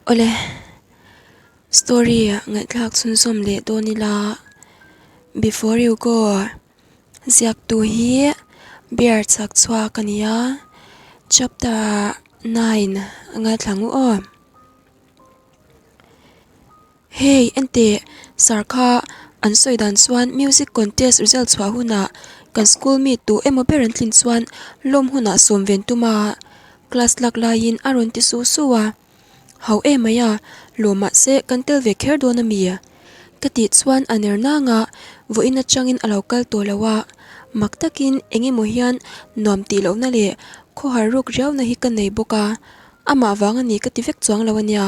Awle, story ngaihthlak chhunzawm leh dawn ila Before you go ziaktu hi bear chak chhuak a ni a, chapter 9 a ngaithla ngu aw. Hei enteh sir kha an sawi dan chuan music contest result chhuah hunah kan school mi tu emaw ber an tlin chuan lawm hunah sawm ven tum a class lak laiin a rawn ti su su a ho em mai a lawm mahse kan tel ve kher dawn ami ka tih chuan a ner nang a vawiin atangin a lo kal tawh lo a mak takin eng emaw hian nuam tih lohna leh khawhar ruk riauna hi ka nei bawk a amah vang a ni ka ti vek chuang lo ania.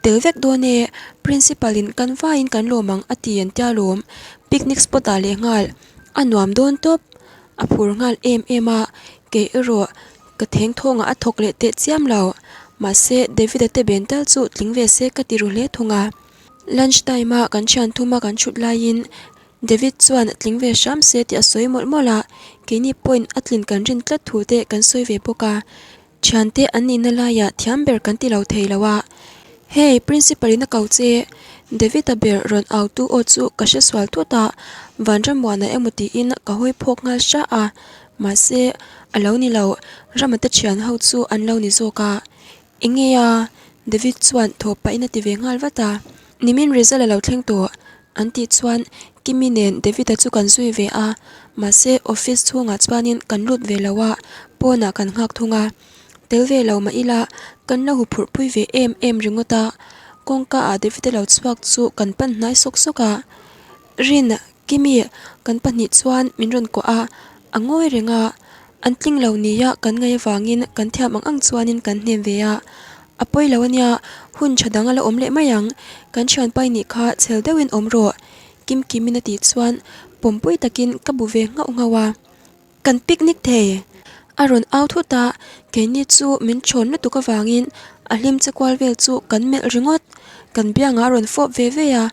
Tel vek dawn e, Principal in kan vaiin kan lawm ang a ti an tia lawm, picnic spot ah leh nghal a nuam dawn tawp, a phur nghal em em a, kei erawh ka theng thawngah a thawk leh teh chiam lo, mahse David-a te ben tal chu tling ve se ka ti ru hle thung a. Lunch time a kan thian thum a kan thut laiin David chuan tling ve hram se tih a sawi mawlh mawlh a, keini pawhin a tlin kan rin tlat thu te kan sawi ve bawk a. Thiante an nihna laiah thiam ber kan ti lo thei lo a, Hey, Principal in a ko che, David-a ber rawn au tu aw chu ka hre sual thut a, Vanramuana emaw tiin ka hawi phawk nghal hra a, mahse a lo ni lo, Ramate thian ho chu an lo ni zawk a, Enge a? David chuan thaw pahin a ti ve nghal vat a, Nimin result a lo thleng tawh, An tih chuan Kimi nen David-a chu kan zui ve a, mahse office chhungah chuanin kan lut ve lo a, pawnah kan nghak thung a. Tel ve lo mah ila kan lo huphurh pui ve em em ringawt a, kawngka ah David-a lo chhuak chu kan pan hnai sawk sawk a. Rin, Kimi, kan pahnih chuan min rawn kuah a, a ngawi reng a, an tling lo nia kan ngaih avangin kan thiam ang ang chuanin kan hnem ve a. A pawi lo ania, hun tha dang a la awm leh mai ang, kan thianpa i nih kha chhel deuhin awm rawh, Kim Kimin a tih chuan pawmpui takin ka bu ve nghauh nghauh a. Kan picnic thei! A rawn au thut a, keini chu min thawn lutuk avangin a hlim che kual vel chu kan melh ringawt, kan biangah a rawn fawp ve ve a,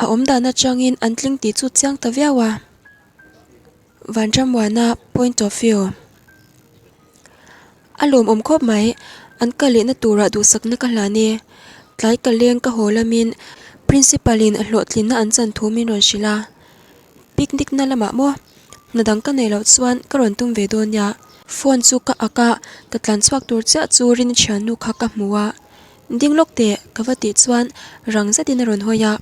a awmdan atangin an tling tih chu chiang ta viau a. Vanramuana point of view. A lawmawm khawp mai, an kal lehna turah duhsakna ka hlan e. Tlai ka leng ka haw lamin Principal in hlawhtlinna an chan thu min rawn hrilh a. Picnic na lamah maw? Hna dang ka neih loh chuan ka rawn tum ve dawn nia. Phone chu ka ak a, ka tlan chhuak tur chiah chu Rini thiannu kha ka hmu a. Ding lawk teh ka va tih chuan rang zetin a rawn hawi a.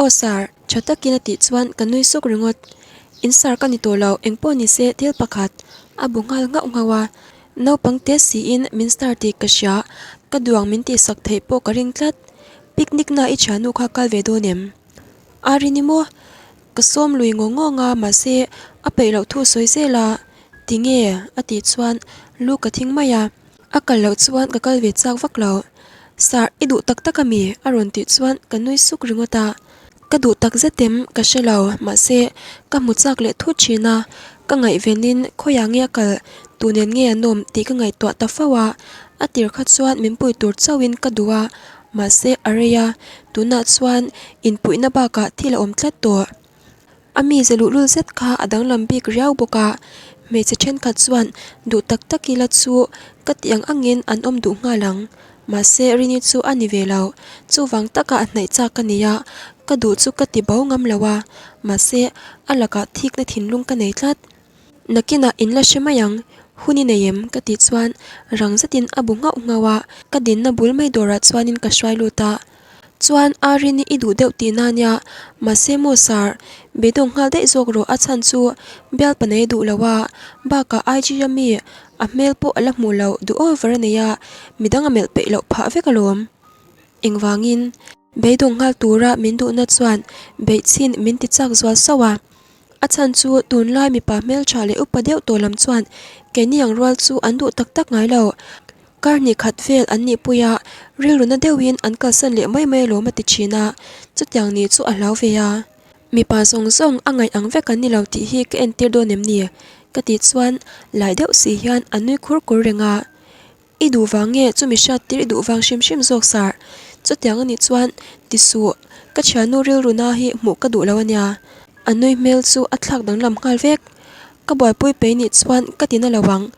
Aw sir, tha takin a tih chuan ka nui suk ringawt. In sir ka ni tawh lo, engpawh ni se thil pakhat a bu nghal nghauh nghauh a. Naupang te siin min star tih ka hria, ka duang min tihsak theih pawh ka ring tlat. Picnic na i thiannu kha kal ve dawn em? A rin i maw? Ka sawm lui ngawng ngawng a, mahse a peih loh thu sawi zel a. Tinge? a tih chuan lu ka thing mai a. A kal loh chuan ka kal ve chak vak lo. Sir, i duh tak tak ami? a rawn tih chuan ka nui suk ringawt a. Ka duh tak zet em? Ka hre lo, mahse ka hmu chak leh thut thin a. Ka ngaihvenin khawiah nge a kal, tu nen nge an awm tih ka ngaihtuah ta fo a. A tir kha chuan min pui tur chauhin ka duh a, mahse a rei a, tunah chuan inpuihna bakah thil a awm tlat tawh. A mize luhlul zet kha a danglam bik riau bawk a, hmeichhe thenkhat chuan duh tak tak ila chu ka tih ang angin an awm duh nghal ang. Mahse Rini chu a ni ve lo, chuvang taka a hnaih chak ka ni a, ka duh chu ka ti bo ngam lo a, mahse a lakah thikna thinlung ka nei tlat. Nakinah in la hre mai ang, hun i nei em? ka tih chuan rang zetin a bu nghauh nghauh a, ka dinna bul mai dawrah chuanin ka hruai lut a. Chuan Arini i duh deuh tihna ania, mahse maw sir, beidawng nghal daih zawk rawh a chhan chu bial pa nei duh lo a, bakah IG a mi a hmel pawh a la hmuh loh duh over a nei a, midang a melh peih loh phah vek alawm. Engvangin? Beidawng nghal tura min duhna chuan beihchhin min ti chak zual sauh a. A chhan chu tunlai mipa hmeltha leh upa deuh tawh lam chuan keini ang rual chu an duh tak tak ngai lo. Kar hnih khat vel an nih pui a, rilru na deuhin an kalsan leh mai mai alawm a ti thin a, chutiang nih chu a hlau ve a. Mipa zawng zawng a ngaih ang vek an ni lo tih hi ka entir dawn em ni? Ka tih chuan lai deuh si hian a nui khur kur reng a. I duh vang nge chumi hriat tir i duh vang hrim hrim zawk sar? Chutiang a nih chuan ti suh, ka thiannu rilru na hi hmuh ka duh lo a nia. A nui hmel chu a thlak danglam nghal vek. Ka buaipui pei nih chuan ka ti na lo ang.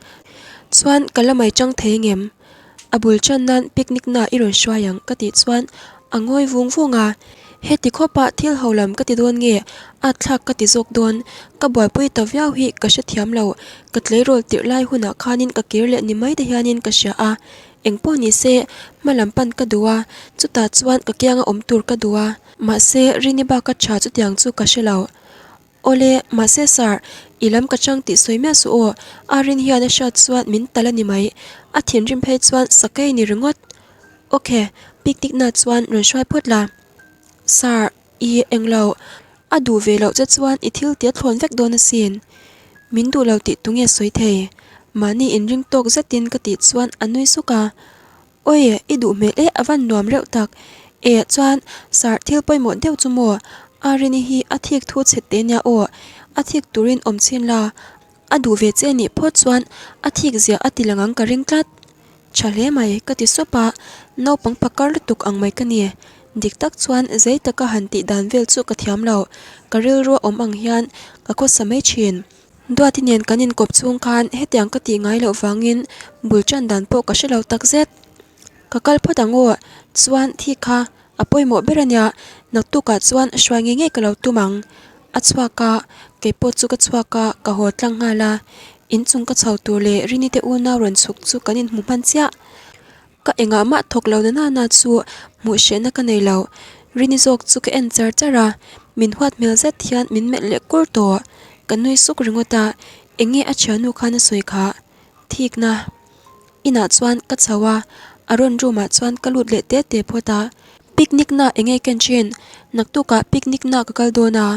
Chuan ka la mai chang thei ngem? A bul tan nan picnic na i rawn hruai ang ka tih chuan a ngawi vung vung a. Heti khawpa thil ho lam ka ti dawn nge at thlak ka ti zawk dawn. Ka buaipui ta viau hi ka hrethiam lo. Ka tleirawl tirh lai hunah khanin ka kir leh ni mai te hianin ka hria a. Eng pawh ni se hma lam pan ka duh a, chutah chuan ka kianga awm tur ka duh a. Mahse Rini baka tha chutiang chu ka hre lo. Awle, mahse sir, i lam ka chang tih sawi miah suh aw, Arin hian a hriat chuan min tal a ni mai, a thinrim phei chuan sakei ni ringawt. Ok, picnic na chuan rawn hruai phawt la. Sir, i englo, a duh ve loh che chuan i thil tih a thlawn vek dawn asin. Min duh lo tih tunge sawi thei? Mahni inring tawk zetin ka tih chuan a nui suk a. Awi, i duh hmel e, a van nuam reuh tak. E, chuan, Sir, thil pawimawh deuh chu maw? Arini hi a thik thu chhe te nia aw, a thik turin awm chhin la. A duh ve che nih phawt chuan a thik zia a ti lang ang ka ring tlat. Tha hle mai, ka ti sup a, naupang pakar lutuk ang mai ka ni. Dik tak chuan zei taka han tih dan vel chu ka thiam lo, ka rilru a awm ang hian ka khawsa mai thin. Duati nen kan inkawp chhung khan hetiang ka tih ngai loh vangin bul tan dan pawh ka hre lo tak zet. Ka kal phawt ang aw, chuan thi kha a pawimawh ber a nia, naktukah chuan hruai ngei ngei ka lo tum ang. A chhuak a, kei pawh chu ka chhuak a, ka haw tlang nghal a, inchung ka chho tur leh Rini te unau rawn chhuk chu kan inhmu hman chiah. Ka engah mah thawk lo na nana chu hmuh hrehna ka nei lo. Rini zawk chu ka en char char a, min huat hmel zet hian min melh leh kur tawh. Ka nui suk ringawt a, enge a thiannu khan a sawi kha? Thikna. Inah chuan ka chho a, a rawn room ah chuan ka lut leh te te phawt a. Picnic na enge ken thin? Naktukah picnic na ka kal dawn a.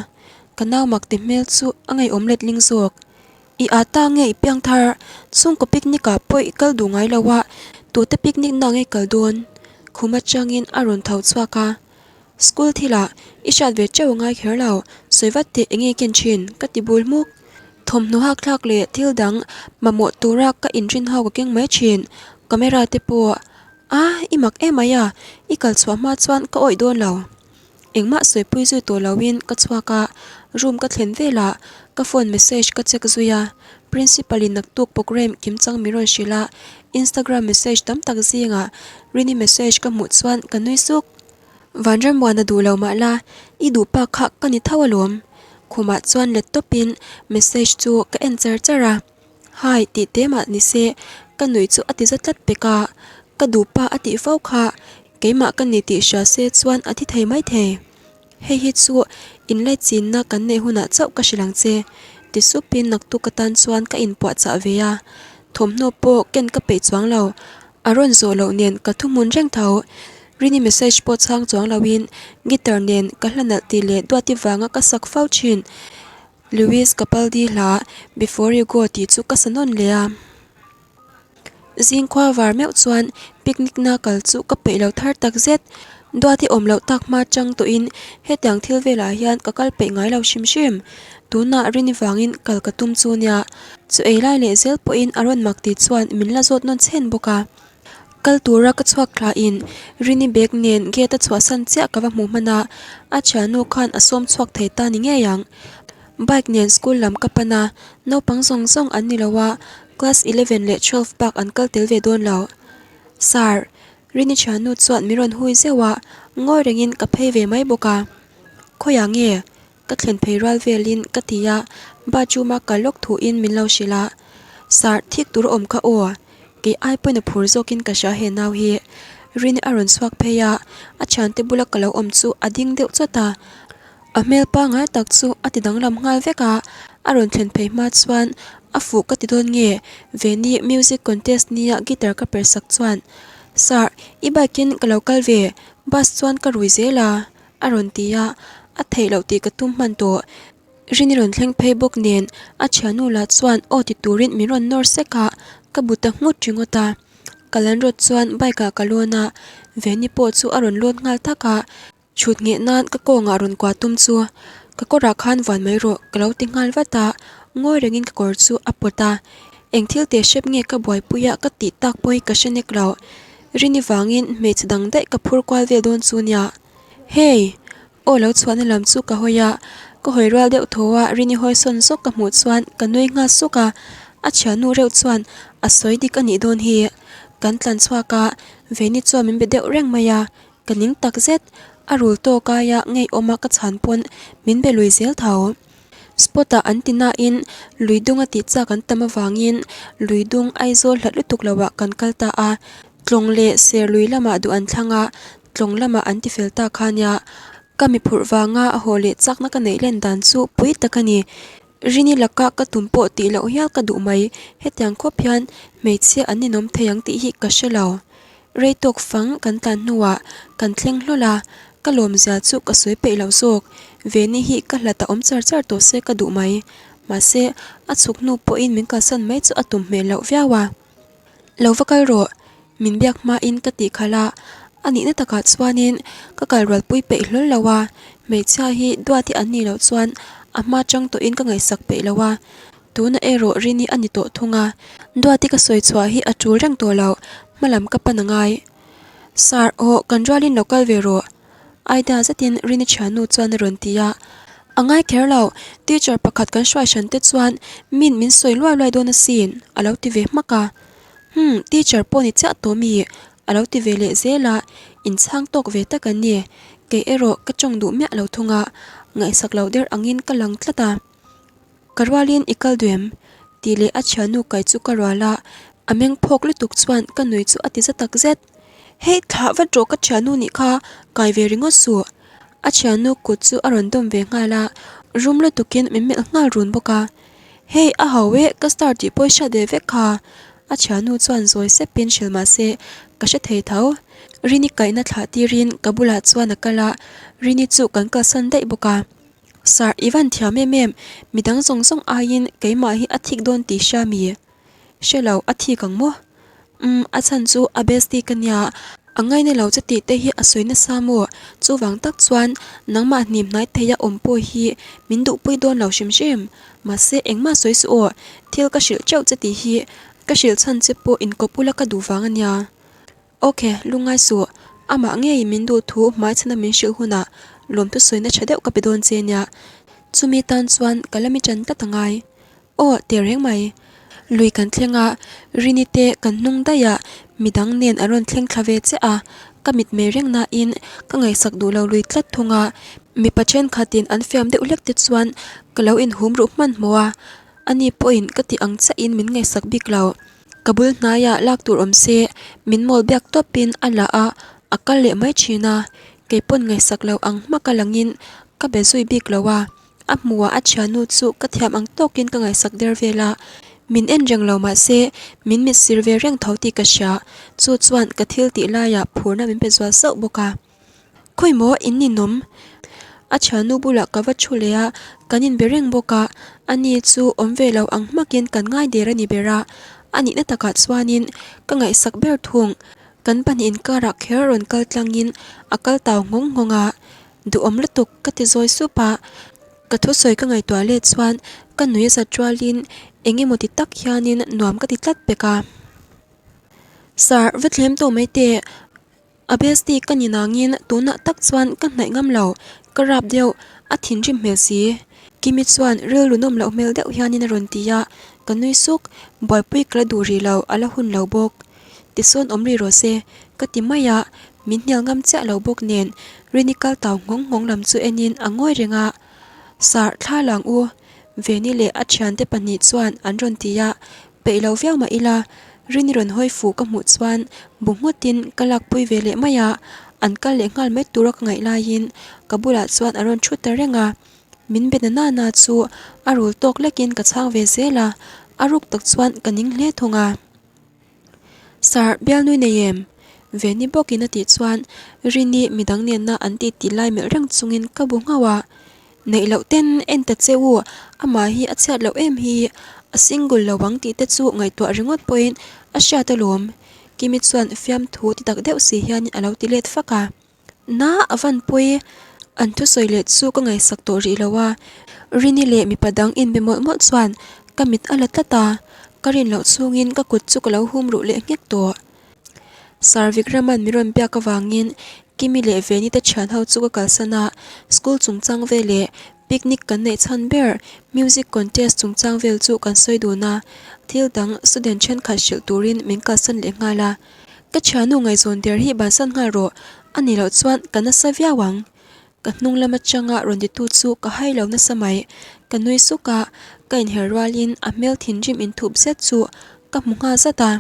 Ka nau mak ti hmel chu a ngeiawm letling zawk. I â ta nge i piang thar? Chhungkaw picnic ah pawh i kal duh ngai lo a, tute picnic na nge i kal dawn? Khum atangin a rawn tho chhuak a. School thilah i hriat ve teuh ngai kher lo, sawi vat teh enge ken thin? ka ti bul hmuk. Thawmhnaw hak thlak leh thil dang mamawh tura ka inrin ho ka keng mai thin, camera te pawh a i mak emai a, i kal chhuah hma chuan ka awih dawn lo. Engmah sawipui zui tawh loin ka chhuak a, room ka thlen velah ka phone message ka check zui a, Principal in naktuk programme kimchang min rawn hrilh a, Instagram message tam tak zingah Rini message ka hmuh chuan ka nui suk. Vanrammuana duh lo mah la, i duh pa kha ka ni tho alawm. Khumah chuan let tawpin message chu ka en char char a. Hai tih te mah ni se ka nuih chu a ti za tlat pek a, ka duh pa a tih fo kha keimah ka ni tih hria se chuan a thi thei mai thei. Hei hi chu inlaichinna kan neih hunah chauh ka hrilh ang che ti supin naktuk atan chuan ka inpuahchah ve a, thawmhnaw pawh ken ka peih chuang lo, a rawn zawh loh nen ka thuhmun reng tho. Rini message pawh chhang chuang loin guitar nen ka hla nalh tih leh duati vanga ka sak fo thin. Lewis Capaldi hla Before You Go tih chu ka sa nawn leh a. Zingkhua var meuh chuan picnic na kal chu ka peih lo thar tak zet. Duati awm loh tak hma chang tawhin hetiang thil velah hian ka kal peih ngai lo hrim hrim. Tunah rini vangin kal ka tum chu nia. Chu ei lai leh zel pawhin a rawn mak tih chuan min la zawt nawn chhen bawk a. Kal tura ka chhuak thlain Rini bag nen gate a chhuahsan chiah ka va hmuh hman a, a thiannu khan a sawm chhuak thei ta ni ngei ang. Bike nen school lam ka pan a, naupang zawng zawng an ni lo a, class eleven leh twelve bak an kal tel ve dawn lo. Sir, Rini thiannu chuan min rawn hui zeuh a, ngawi rengin ka phei ve mai bawk a. Khawiah nge? Ka thlen phei rual velin ka ti a, bathroom a kal lawk thuin min lo hrilh a, Sir, thik tur a awm kha aw, kei ai pawhin a phur zawkin ka hria he nau hi. Rini a rawn chhuak phei a, a thiante bula ka lo awm chu a ding deuh chawt a, a hmel pangngai tak chu a ti danglam nghal vek a, a rawn thlen phei hma chuan a fuh ka ti dawn nge, Veni music contest nia guitar ka perh sak chuan, Sir, i bike in ka lo kal ve, bus chuan ka rui zel a. A rawn ti a, a theih loh tih ka tum hman tawh. Rini rawn thleng phei bawk nen a thiannu lah chuan aw ti turin min rawn nawr sek a, ka bu ta nghut ringawt a. Ka lan rawt chuan bike ah ka lawn a, Veni pawh chu a rawn lawn nghal tak a, chhut ngheh nan ka kawngah rawn kuah tum chu ka kawrah khan vuan mai rawh ka lo ti nghal vat a, ngawi rengin ka kawr chu a pawt a, eng thil teh hrep nge ka buaipui a ka tih tak pawh hi ka hre nek lo. Rini vangin hmeichhe dang daih ka phur kual vel dawn chu nia. Hey! Aw lo chhuahna lam chu ka hawi a, ka hawi rual deuh tho a, Rini hawi sawn zawk ka hmuh chuan ka nui nghal suk a, a thiannu reuh chuan a sawi dik a nih dawn hi. Kan tlan chhuak a, Veni chuan min be deuh reng mai a, ka ning tak zet. A rul tawk aia ngeiawma ka chhan pawn min be lui zel tho. Spot ah an ti nain lui dung a tih chak an tam avangin lui dung Aizawl hlat lutuk loah kan kal ta a, tlawng leh ser lui lamah duh an thlang a, tlawng lamah an ti fel ta kha nia. Ka mi phurh vanga haw leh chakna ka neih len dan chu pui tak a ni. Rini laka ka tum pawh tih loh hial ka duh mai, hetiang khawp hian hmeichhia an ninawm thei ang tih hi ka hre lo. Rei tawk fang kan tlan hnuah kan thleng hlawl a, ka lawmzia chu ka sawi peih loh zawk. Veni hi ka hlat a awm char char tawh se ka duh mai. Mahse, a chhuk hnu pawhin min kalsan mai chu a tum hmel loh viau a. Lo va kal rawh, min biak hmain ka tih khalh a, a nihna takah chuanin ka kal rualpui peih hlawl lo a, hmeichhia hi duati an nih loh chuan a hma chang tawhin ka ngaihsak peih lo a, tuna erawh Rini a ni tawh thung a, duati ka sawi chhuah hi a tul reng tawh lo, hmalam ka pan a ngai. Sir, aw kan rualin lo kal ve rawh. Aida zetin Rini thiannu chuan a rawn ti a, A ngai kher lo, teacher pakhat kan hruai hran te chuan min min sawi luai luai dawn asin, a lo ti ve hmak a. Humm, teacher pawh ni chiah tawh mi, a lo ti ve leh zel a, inchhang tawk ve tak an ni. Kei erawh ka tawng duh miah lo thung a, ngaihsak lo der angin ka lang tlat a. Ka rualin i kal duh em? tih leh a thiannu kai chu ka rual a, a meng phawk lutuk chuan ka nui chu a ti za tak zet. Hei thlah vat rawh ka thiannu nih kha kai ve ringawt suh. A thiannu kut chu a rawn dawm ve nghal a, rum lutukin min melh nghal run bawk a. Hei a ho e, ka star tih pawh i hriat ve vek kha. A thiannu chuan zawi sepin hrilh mah se ka hre thei tho. Rini kaihna thlah tirin ka bulah chuan a kal a, Rini chu kan kalsan daih bawk a. Sir, i van thiam em em, midang zawng zawng aiin keimah hi a thik dawn tih hria mi? Hre lo, a thik ang maw? Umm, a chhan chu a bestie ka nia, a ngaina lo che tih te hi a sawi nasa maw? Chuvang tak chuan nangmah hnim hnai theia awm pawh hi min duhpui dawn lo hrim hrim. Mahse, engmah sawi suh aw, thil ka hrilh teuh che tih hi ka hrilh chhan che pawh inkawp ula ka duh vang a nia. Ok, lungngai suh. Amah ngeiin min duh thu hmaichhana min hrilh hunah lawmthu sawina tha deuh ka pe dawn che nia. Chumi tan chuan ka la mi ṭan tlat a ngai. Aw, teh reng mai. Lui kan thleng a, Rini te kan hnung daih a, midang nen an rawn thleng thla ve chiah a. Ka mitmei reng nain ka ngaihsak duh lo lui tlat thung a. Mipa ṭhenkhatin an fiam deuh hlek te chuan ka lo inhum ruh hmanhmawh a. Ani pawhin ka tih ang chiahin min ngaihsak bik lo. Ka bul hnaiah lak tur awm se min mawl biak tawpin a la a, a kal leh mai thin a, kei pawn ngaihsak lo ang hmaka langin ka be zui bik lo a, a hmuhah a thiannu chu ka thiam ang tawkin ka ngaihsak der vel a, min en reng lo mah se min mit sir ve reng tho tih ka hria, chu chuan ka thil tih laiah phurna min pe zual sauh bawk a. Khawi maw in ninawm? A thiannu bulah ka va thu leh a, kan inbe reng bawk a, ani chu awm ve lo ang hmakin kan ngai der a ni ber a, a nihna takah chuanin ka ngaihsak ber thung. Kan pahnih inkarah kher rawn kal tlangin a kal tau nghawng nghawng a, duhawm lutuk ka ti zawi sup a, ka thusawi ka ngaihtuah let chuan ka nui a zat rualin eng emaw ti tak hianin nuam ka ti tlat pek a. Sir, va thlem tawh mai teh. A bestie ka ni nangin tunah tak chuan ka hnaih ngam lo, ka rap deuh, a thinrim hmel si. Kimi chuan rilru nawm loh hmel deuh hianin a rawn ti a, ka nui suk, buaipui ka la duh rih lo, a la hun lo bawk. Tisawn awm rih rawh se, ka ti mai a, min hnial ngam chiah lo bawk nen Rini kal tau nghawng nghawng lam chu enin a ngawi reng a, Sir, thla lang u, Veni leh a thiante pahnih chuan an rawn ti a, Peih lo viau mah ila, Rini rawn hawi fuh ka hmuh chuan bu nghutin ka lakpui ve leh mai a, an kal leh nghal mai tura ka ngaih laiin ka bulah chuan a rawn thut ta reng a, min be na nana chu a rul tawk lekin ka chhang ve zel a, a ruk tak chuan ka ning hle thung a. Sir, bialnui nei em? Veni bawkin a tih chuan Rini midang nena an tih tih lai melh reng chungin ka bu nghauh a. Neih loh ten en ta che u, amah hi a chhiat loh em hi, a single lo ang tih te chu ngaihtuah ringawt pawhin a hriat alawm. Kimi chuan fiamthu ti tak deuh si hian a lo ti let fak a. Na a van pawi, an thusawi leh chu ka ngaihsak tawh rih lo a, Rini leh mipa dang inbe mawlh mawlh chuan ka mit a la tlat a, ka rin loh chhungin ka kut chu ka lo hum ruh leh nghek tawh. Sir Vikraman min rawn biak avangin Kimi leh Veni te thian ho chu ka kalsan a, school chungchang vel leh picnic kan neih chhan ber music contest chungchang vel chu kan sawi dun a. Thil dang student thenkhat hrilh turin min kalsan leh nghal a, ka thiannu ngaihzawn der hi bansan nghal rawh, a nih loh chuan ka nasa viau ang. Ka hnung lam atanga rawn titu chu ka hai lo nasa mai, ka nui suk a, ka inher rualin a hmel thinrim inthup zet chu ka hmu nghal zat a.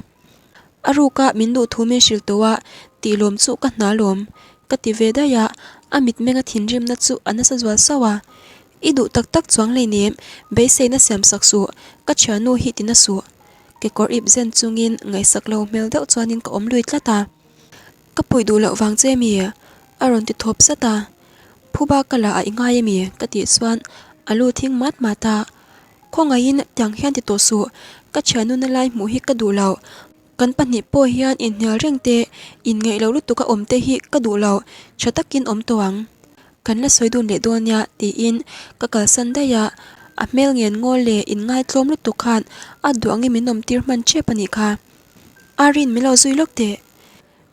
A ruka min duh thu min hrilh tawh a, tih lawm chu ka hna lawm, ka ti ve daih a, a mitmenga thinrimna chu a nasa zual sauh a. I duh tak tak chuang hleinem, beiseina siam sak suh, ka thiannu hi tina suh. Kekawr ip zen chungin ngaihsak lo hmel deuh chuanin ka awm lui tlat a. Ka puih duh loh vang che mi? A rawn ti thawp zat a. Phuba ka la a i ngai ami? Ka tih chuan a lu thing mat mat a. Khawngaihin tiang hian ti tawh suh, ka thiannu na lai hmuh hi ka duh loh. Kan pahnih pawh hian inhnial reng te, inngaih loh lutuk a awm te hi ka duh lo, tha takin awm tawh ang. Kan la sawi dun leh dawn nia tiin ka kalsan daih a, a hmel ngen ngawl leh inngaitlawm lutuk khan a duh angin min awm tir hman tep a nih kha. Arin min lo zui lawk teh.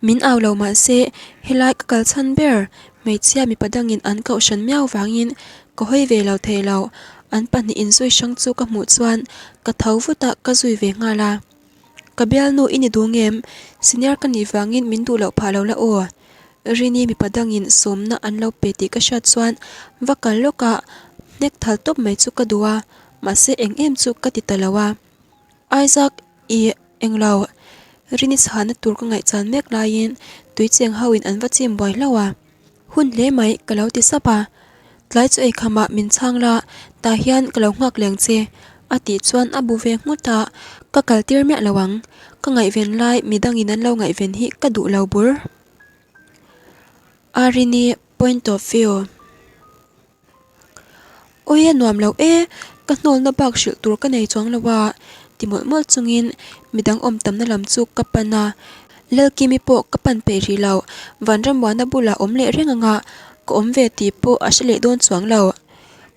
Min au lo mahse helai ka kal chhan ber hmeichhia mipa dangin an kohhran miau vangin ka hawi ve lo thei lo, an pahnih inzui hrang chu ka hmuh chuan ka tho vut a ka zui ve nghal a. Ka bialnu i ni duh ngem? Senior ka nih vangin min duh loh phah lo la aw. Rini mipa dangin sawmna an lo pe tih ka hriat chuan va kal lawk a, hnek thal tawp mai chu ka duh a, mahse eng em chu ka ti ta lo a. Isaac i englo, Rini chhahna tur ka ngaihchan mek laiin tuicheng ho in an va chim buai hlauh a. Hun hle mai ka lo ti sap a, tlai chu eikhamah min chhang la, tah hian ka lo nghak leng che a tih chuan a bu ve nghut a, ka kal tir miah lo ang, ka ngaihven lai midangin an lo ngaihven hi ka duh lo bur. Arini point of view. Awi a nuam lo e, ka hnawlna bak hrilh tur ka nei chuang lo a, ti mawlh mawlh chungin midang awm tamna lam chu ka pan a, Lalkimi pawh ka pan peih rih lo, Vanrammuana bulah awm leh reng anga ka awm ve tih pawh a hre leh dawn chuang lo.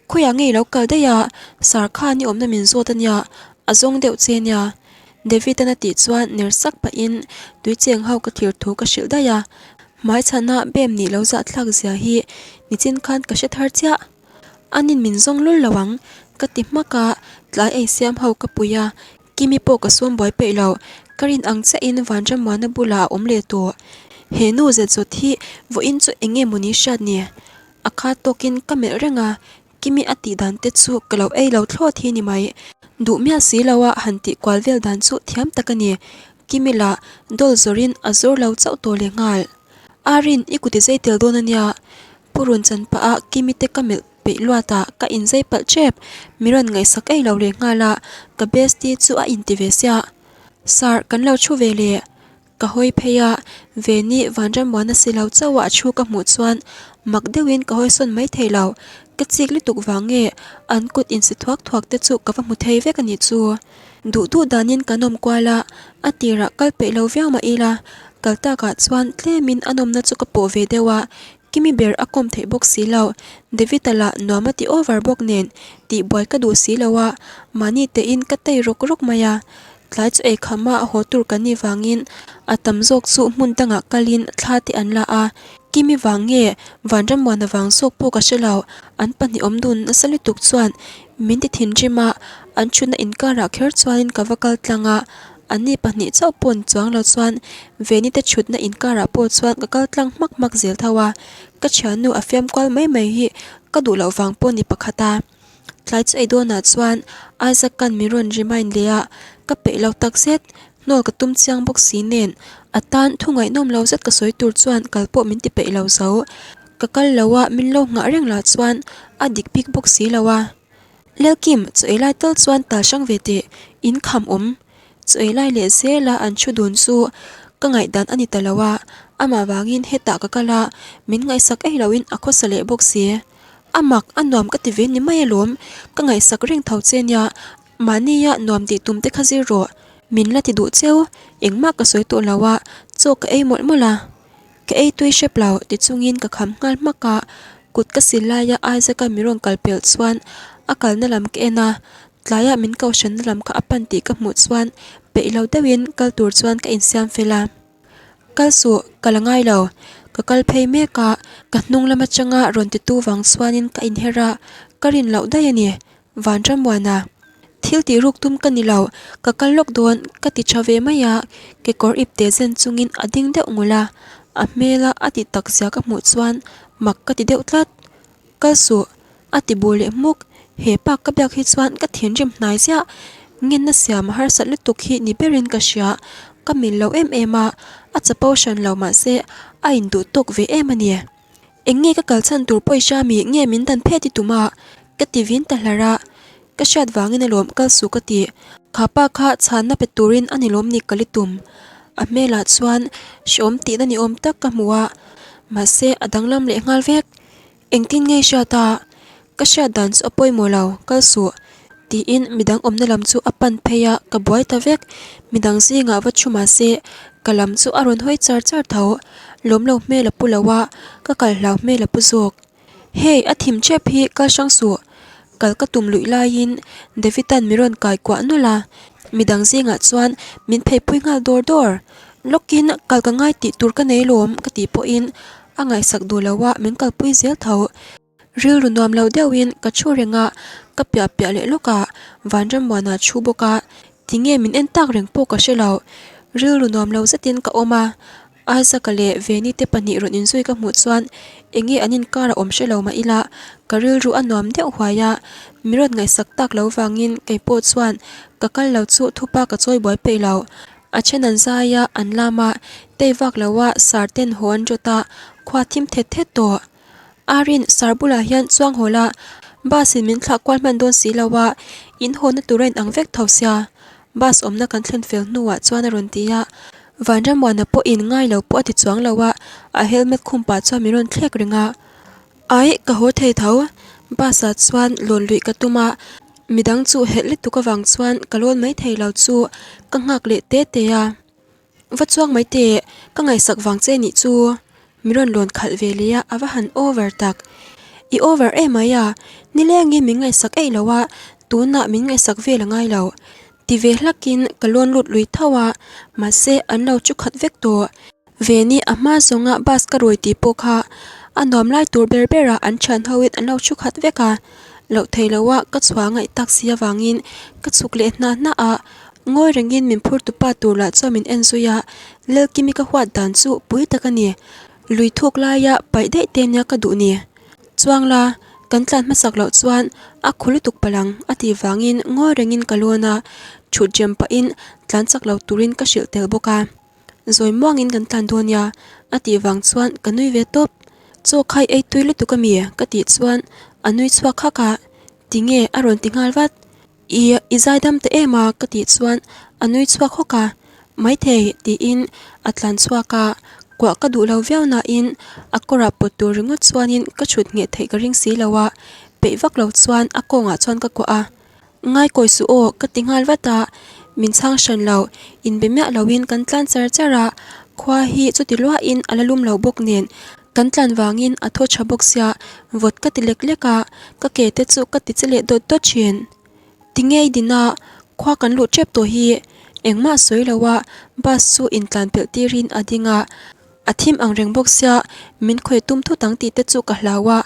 Khawiah nge i lo kal daih a, Sir khan i awmna min zawt a nia, a zawng deuh che nia. David-an a tih chuan ner sak pahin tui cheng ho ka thlir thu ka hrilh daih a, hmaichhana bem nih lo zahthlak zia hi nichin khan ka hre thar chiah. Anin min zawng lul lo ang ka ti hmak a, tlai ei siam ho ka pui a, Kimi pawh ka sawm buai peih lo, ka rin ang chiahin Vanrammuana bulah a awm leh tawh. He nu zet zawt hi vawiin chu eng nge mawni hriat ni? A khat tawkin ka melh reng a, Kimi a tih dan te chu ka lo ei lo thlawt hi ni mai. Duh miah si lo a han tih kual vel dan chu thiam tak a ni. Kimi lah dawl zawrin a zawr lo chauh tawh leh nghal. Arin, i kut i zei tel dawn a nia. Pu rawn chan pah a Kimi te ka melh peih luat a, ka inzei palh tep. Mi rawn ngaihsak ei lo leh nghal a, ka bestie chu a inti ve sia. Sir, kan lo thu ve le. Ka hawi phei a, Veni Vanrammuana si lo chauh a a thu ka hmuh chuan mak deuhin ka hawi sawn mai thei lo. Ka chik lutuk vang nge an kut insi thuak thuak te chu ka va hmu thei vek a nih chu. Duh duh danin kan awm kual a, a tirah kal peih lo viau mah ila, kal takah chuan tlemin a nawmna chu ka pawh ve deuh a, Kimi ber a kawm theih bawk si lo, David-a lah nuam a ti over bawk nen tih buai ka duh si lo a, mahni tein ka tei rawk rawk mai a. Tlai chu eikham a haw tur kan nih vangin a tam zawk chu hmun dangah kalin thla te an la a, Kimi vang nge Vanrammuana vang zawk pawh ka hre lo, an pahnih awm dun nasa lutuk chuan min ti thinrim a, an thutna inkarah kher chuanin ka va kal tlang a, Anni pahnih chauh pawh ni chuang lo chuan Veni te thutna inkarah pawh chuan ka kal tlang hmak hmak zel tho a, ka thiannu a fiam kual mai mai hi ka duh loh vang pawh ni pakhat a. Tlai chu ei dawnah chuan Isaac khan min rawn remind leh a, ka peih lo tak zet, hnawl ka tum chiang bawk si nen a tan thu ngaihnawm lo zet ka sawi tur chuan kal pawh min ti peih lo zo. Ka kal lo a min lo nghah reng lah chuan a dik bik bawk si lo a. Lelkim, chaw ei lai tal chuan tal hrang ve teh, in kham awm. Chaw ei lai leh zela an thu dun chu ka ngaihdan a ni ta lo a, amah vangin hetah ka kal a, min ngaihsak ei loin a khawsa leh bawk si. A mak, a nuam ka ti ve ni mai alawm, ka ngaihsak reng tho che nia, mahnia nuam tih tum te kha zir rawh, min la ti duh cheu, engmah ka sawi tawh lo a, chaw ka ei mawlh mawlh a. Ka ei tui hrep lo ti chungin ka kham nghal hmak a, kut ka sil laia Isaac-a mi rawn kal pelh chuan a kalna lam ka en a, tlaiah min kohhranna lam kha a pan tih ka hmuh chuan peih lo deuhin kal tur chuan ka insiam fel a. Kal suh, ka la ngai lo, ka kal phei mek a, ka hnung lam atanga rawn titu vang chuanin ka inher a, ka rin loh daih a ni, Vanrammuana. Thil tih ruk tum ka ni lo, ka kal lawk dawn ka ti tha ve mai a, kekawr ipte zen chungin a ding deuh ngul a, a hmela a ti tak zia ka hmuh chuan mak ka ti deuh tlat. Kal suh, a ti bu leh hmuk, he pa ka biak hi chuan ka thinrim hnai ziah, ngenna siam a harsat lutuk hi ni berin ka hria, ka mil lo em em a, a chapo hran lo mahse a induh tawk ve em a ni. Eng nge ka kal chhan tur pawisa mi nge min dan phet i tum a? Ka ti vin ta hlar a, ka hriat vangin alawm kal suh ka ti. Kha pa kha chhanna pe turin a ni lawm ni kal i tum. A hmelah chuan hreawm tihna ni awm tak ka hmu a, mahse a danglam leh nghal vek. Engtin nge i hriat a? Ka hriat dan chu a pawimawh lo, kal suh. Tiin midang awmna lam chu a pan phei a, ka buai ta vek. Midang zingah va thu mah se, ka lam chu a rawn hawi char char tho. Lawm lo hmel a pu lo a, ka kal hlau hmel a pu zawk. Hey, a thim tep hi kal hrang suh. Kal ka tum luih laiin David-a'n mi rawn kai kuah nawlh a, midang zingah chuan min pheipui nghal dawr dawr. Lawkin kal ka ngai tih tur ka nei lawm ka tih pawhin a ngaihsak duh lo a, min kalpui zel tho. Rilru nuam lo deuhin ka thu reng a, ka piah piah leh lawk a, Vanrammuana thu bawk a, tinge min en tak reng pawh ka hre lo. Rilru nuam lo zetin ka awm a, Isaac-a leh Veni te pahnih rawn inzui ka hmuh chuan enge an inkar a awm hre lo mah ila, ka rilru a nuam deuh huai a, mi rawn ngaihsak tak lo vangin kei pawh chuan ka kal lo chu thupa ka chawi buai peih lo. A then an zai a, an lam a, tei vak lo a, sar ten haw an rawt a, khua thim thet thet tawh. Arin, sar bulah hian chuang haw la, bus in min thlah kual hman dawn si lo a, in hawna tur a inang vek tho sia. Bus awmna kan thlen fel hnuah chuan a rawn ti a, Vanrammuana pawhin ngai lo pawh a ti chuang lo a, a helmet khum pah chuan min rawn thlek reng a. Aih, ka haw thei tho. Bus ah chuan lawn luih ka tum a, midang chu helh lutuk avang chuan ka lawn mai thei lo chu ka nghak leh te te a. Va chuang mai teh, ka ngaihsak vang che nih chu. Mi rawn lawn khalh ve leh a, a va han over tak. I over em mai a, nilengin min ngaihsak eih lo a, tunah min ngaihsak vel a ngai lo. Ti ve hlakin ka lawn lut lui tho a, mahse an lo chu khat vek tawh. Veni a hma zawnga bus ka rawi tih pawh kha a nuam lai tur ber berah an thian hoin an lo thu khat vek a, loh theih loha ka chhuah ngaih tak si avangin ka chhuk leh hna hna a, ngawi rengin min phur tupa tur lah chuan min en zui a, Lalkimi ka huat dan chu pui tak a ni, lui thuk laia paih daih te nia ka duh ni. Chuang la, kan tlan hmasak loh chuan a khu lutuk palh ang a tih vangin ngawi rengin ka lawn a, thut rem pahin tlan chak lo turin ka hrilh tel bawk a. Zawi muangin kan tlan dawn nia a tih vang chuan ka nui ve tawp. Chaw khai ei tui lutuk a mi? ka tih chuan a nui chhuak hak a, tinge a rawn ti nghal vat. I i zaidam ta em a? ka tih chuan a nui chhuak hawk a, maithei tiin a tlan chhuak a, kuah ka duh lo viau nain a kawrah pawt tur ringawt chuanin ka chhut ngheh theih ka ring si lo a, peih vak lo chuan a kawngah chuan ka kuah a. Ngaikawi suh aw ka ti nghal vat a, min chhang hran lo, inbe miah loin kan tlan char char a, khua hi chuti luahin a la lum lo bawk nen kan tlan vangin a thaw tha bawk sia, vawt ka ti lek lek a, ka ke te chu ka ti che leh dawt dawt thin. Ti ngei din a, khua kan luh tep tawh hi engmah sawi lo a, bus chu intlan pelh tirin a ding a, a thim ang reng bawk sia, min khawih tum thut ang tih te chu ka hlau a,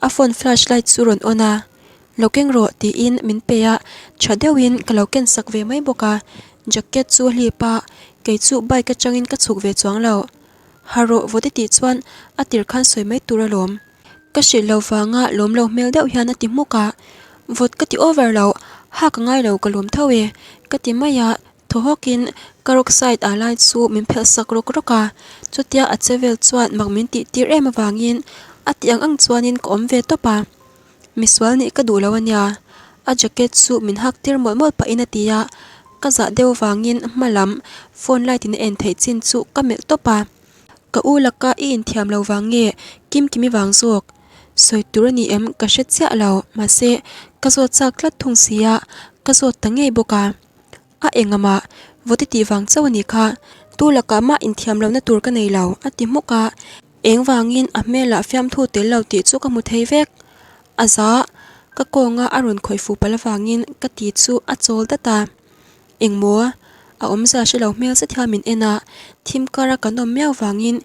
a phone flash light chu rawn on a. Lo keng rawh tiin min pe a, tha deuhin ka lo ken sak ve mai bawk a, jacket chu a hlip a, kei chu bike atangin ka chhuk ve chuang lo. Ha rawh vawt i tih chuan a tir khan sawi mai tur alawm. Ka hrilh lo vanga lawm lo hmel deuh hian a ti hmuk a, vawt ka ti over lo, ha ka ngai lo ka lawm tho e ka ti mai a, thaw hawkin ka rock side ah lai chu min phelh sak rawk rawk a, chutia a che vel chuan mak min tih tir em avangin a tih ang ang chuanin ka awm ve tawp a. Misual nih ka duh lo a nia, a jacket chu min hak tir mawlh mawlh pahin a ti a, ka zah deuh vangin hma lam phone light in a en theih chin chu ka melh tawp a, ka u laka i inthiam lo vang nge Kimkimi vang zawk? Sawi tur a ni em ka hre chiah lo, mahse ka zawt chak tlat thung si a, ka zawt ta ngei bawk a. A engamah, vawt i tih vang chauh a nih kha, tu lakah mah inthiam lohna tur ka nei lo, a ti hmuk a. Eng vangin a hmelah fiamthu tel lo tih chu ka hmu thei vek. A za, ka kawnga a rawn khawih fuh palh avangin ka ti chu a chawl dat a. Engmaw? A awmzia hre lo hmel zet hian min en a, thim kara kan awm miau vangin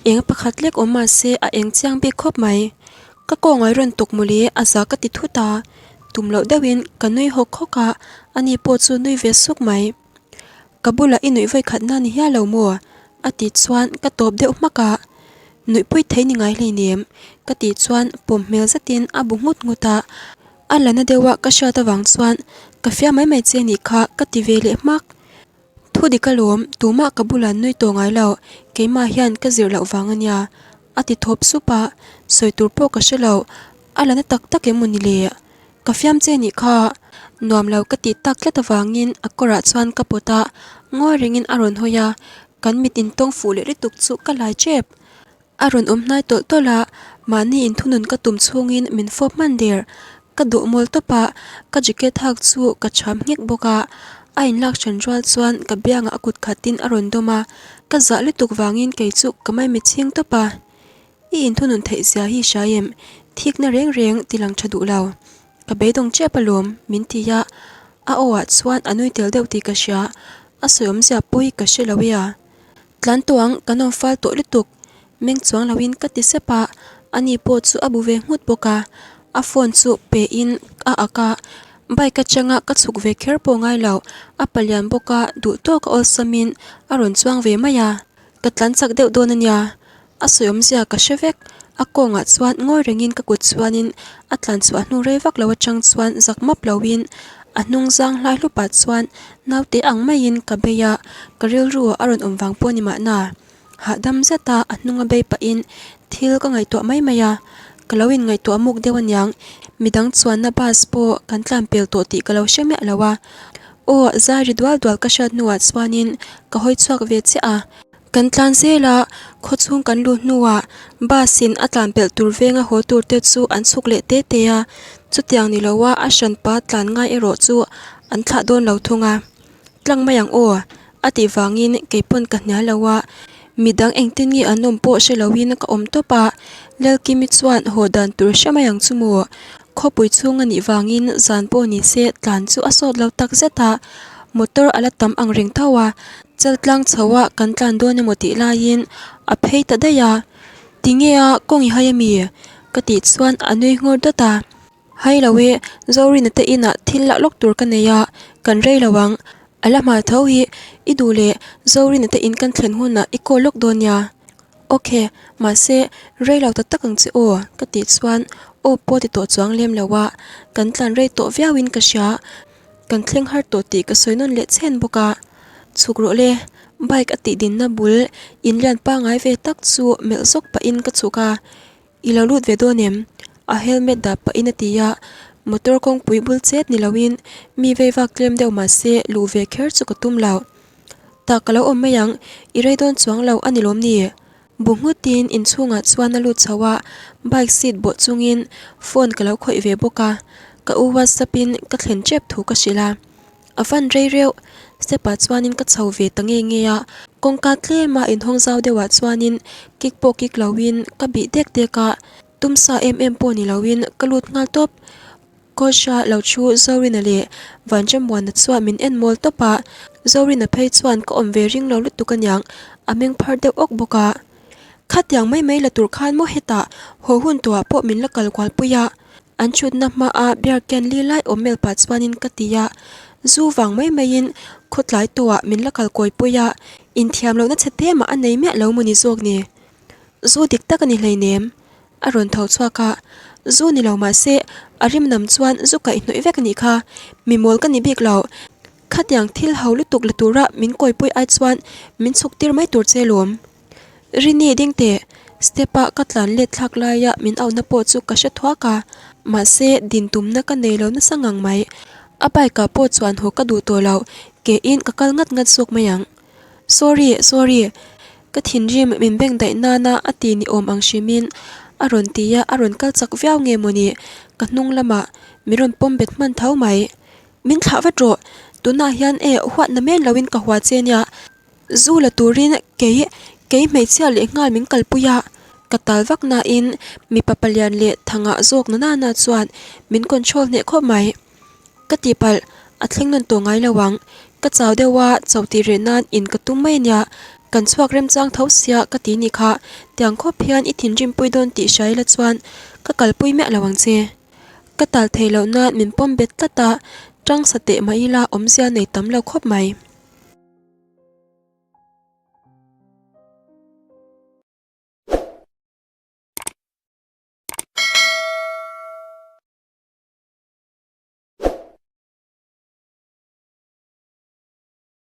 eng pakhat lek awm mahse a eng chiang bik khawp mai. Ka kawnga i rawn tuk mawle, a za ka ti thut a. Tum loh deuhin ka nui hawk hawk a, ani pawh chu nui ve suk mai. Ka bulah i nuih vawi khat na ni hial lo maw? A tih chuan ka tawp deuh hmak a, Nuihpui thei ni ngai hleinem ka tih chuan pawm hmel zetin a bu nghut nghut a, a la na deuha ka hriat avang chuan ka fiam mai mai che nih kha ka ti ve leh hmak. Thu dik alawm, tumah ka bulah nui tawh ngai lo, keimah hian ka zir loh vang a nia a ti thawp sup a, sawi tur pawh ka hre lo, a la na tak tak em maw ni le? Ka fiam che nih kha, nuam lo ka tih tak tlat avangin a kawrah chuan ka pawt a, ngawi rengin a rawn hawi a, kan mit intawng fuh leh lutuk chu ka lai tep. A rawn awm hnai tawlh tawlh a, mahni inthunun ka tum chhungin min fawp hman der. Ka duh mawl tawp a, ka jacket hak chu ka chham nghek bawk a, a inlak hran rual chuan ka biangah a kut khatin a rawn dawm a, ka zah lutuk vangin kei chu ka maimichhing tawp a. I inthunun theih zia hi hria em? Thikna reng reng ti lang tha duh lo. Ka beidawng tep alawm, min ti a. A aw ah chuan a nui tel deuh tih ka hria. A sawi awmzia pawh hi ka hre lo e a. Tlan tawh ang, kan awm fal tawh lutuk. Meng chuang loin ka ti sep a, ani pawh chu a bu ve nghut bawk a. A phone chu pe in a ak a, bike atanga ka chhuk ve kher pawh ngai lo. A palian bawk a, duh tawk a awlsamin a rawn chuang ve mai a. Ka tlan chak deuh dawn a nia, a sawi awmzia ka hre vek. A kawngah chuan ngawi rengin ka kut chuanin a tlan chhuah hnu rei vak lo atang chuan zak map loin a hnung zang hlai hlupah chuan naute ang maiin ka bei a, ka rilru a rawn awm vang pawh a ni mahna. Hahdam zeta a hnunga bei pahin thil ka ngaihtuah mai mai a, ka lo inngaihtuah muk deuh aniang midang chuanna bus pawh kan tlan pel tawh tih ka lo hre miah lo a. Aw, zai ri dual dual ka hriat hnuah chuanin ka hawi chhuak ve chiah a. Kan tlan zel a, khawchhung kan luh hnuah bus in a tlan pelh tur venga haw tur te chu an chhuk leh te te a, chutiang ni loa a hranpa tlan ngai erawh chu an thlah dawn lo thung a. Tlang mai ang aw, a tih vangin keipawn ka hnial lo a, midang engtin nge an awm pawh hre loin ka awm tawp a, Lalkimi chuan haw dan tur hre mai ang chu maw? Khawpui chhung a nih vangin zan pawh ni se tlan chu a sawt lo tak zet a, motor a la tam ang reng tho a, chaltlang chho a kan tlan dawn emaw tih laiin a phei ta daih a, Tinge a kawng i hai a mi? ka tih chuan a nui nghawr dawt a. Hai lo e, Zorina te inah thil lah lawk tur ka nei a, kan rei lo ang. A la hma tho hi i duh leh Zorina te in kan thlen hunah i call lawk dawn nia. Ok, mahse rei lo ta tak ang che aw ka tih chuan aw pawh ti tawh chuang lem lo a, kan tlan rei tawh viauin ka hria. Kan thleng har tawh tih ka sawi nawn leh chhen bawk a. Chhuk rawh le, bike a tih dinna bul inlian pangngai ve tak chu melh zawk pahin ka chhuk a. I lo lut ve dawn em? A helmet dah pahin a ti a, motor kawngpui bul chet ni loin mi vei vak tlem deuh mah se luh ve kher chu ka tum lo. Tak ka lo awm mai ang, i rei dawn chuang lo a ni lawm ni? Bu nghutin inchhungah chuan a lut chho a, bike seat bawh chungin phone ka lo khawih ve bawk a, ka u whatsapp in ka thlen tep thu ka hrilh a. A van rei reuh, step ah chuanin ka chho ve ta nge nge a, kawngka tlema inhawng zau deuhah chuanin kik pawh kik loin ka bih dek dek a, tum sa em em pawh ni loin ka lut nghal tawp. Kawsha lo thu Zorina leh Vanrammuana chuan min en mawl tawp a, Zorina phei chuan ka awm ve ring lo lutuk aniang a meng phar deuh awk bawk a. Khatiang mai mai la tur khan maw hetah haw hun tawhah pawh min la kal kual pui a. An thutna hmaa beer can li lai awm mel pah chuanin ka ti a, zu vang mai maiin khawtlai tawhah min la kal kawi pui a, inthiam lohna chhe te mah a nei miah lo maw ni zawk ni? Zu dik tak a ni hleinem a rawn tho chhuak a, zu ni lo mah se a rim nam chuan zu kaihhnawih vek a nih kha, mi mawl ka ni bik lo, khatiang thil ho lutuk la tura min kawipui ai chuan min chhuk tir mai tur che lawm. Rini ding teh, step a ka tlan let thlak laia min auhna pawh chu ka hre thuak a, mahse din tumna ka nei lo nasa ngang mai. A bike ah pawh chuan haw ka duh tawh lo, ke in ka kal ngat ngat zawk mai ang. Sorry, sorry, ka thinrim min beng daih nana a ti ni awm ang hrimin a rawn ti a, a rawn kal chak viau nge mawni, ka hnung lamah min rawn pawm bet hman tho mai. Min thlah vat rawh, tunah hian e huatna men loin ka hua che nia, Zu la turin kei kei hmeichhia leh nghal min kalpui a, ka tal vak nain mipa palian leh thangah zawk na nana chuan min control hneh khawp mai. Ka tihpalh, a thleng nawn tawh ngai lo ang, ka chau deuh a, chauh tih reh nan in ka tum mai ania, kan chhuak remchang tho sia ka ti ni kha, tiang khawp hian i thinrim pui dawn tih hria ila chuan ka kalpui miah lo ang che. Ka tal theih loh nan min pawm bet tlat a, tang sa teh mah ila awmzia nei tam lo khawp mai.